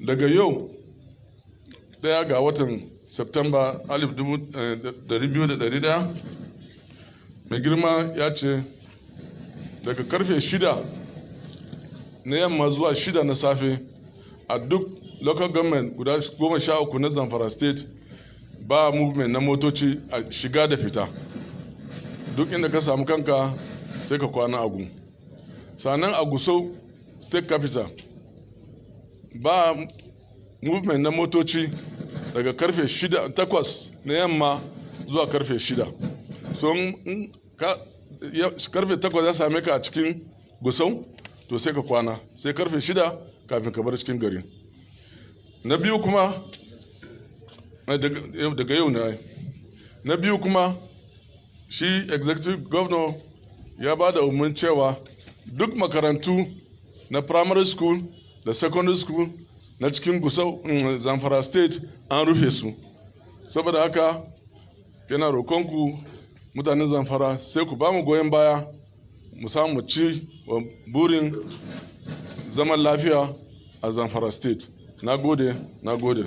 Daga yau 1 ga watan Septemba 2021, mai girma ya ce daga karfe 6 na yamma zuwa 6 na safe, a duk local government guda 13 na Zamfara State, ba movement na motoci a shiga da fita. Duk inda ka samu kanka, sai ka kwana a gu. Sannan a Gusau, state capital, ba movement na motoci daga karfe 8 na yamma zuwa karfe 6. So karfe 8 ya same ka a cikin Gusau, to sai ka kwana sai karfe 6 kafin ka bar cikin gari. Na biyu kuma, daga yau na na biyu kuma, shi executive governor ya ba da umarnin cewa duk makarantu na primary school da secondary school na cikin Gusau, Zamfara State, an rufe su. Saboda haka yana rokonku, mutanen Zamfara, sai ku ba mu goyon baya mu samu ci wa burin zaman lafiya a Zamfara State. Na gode, na gode.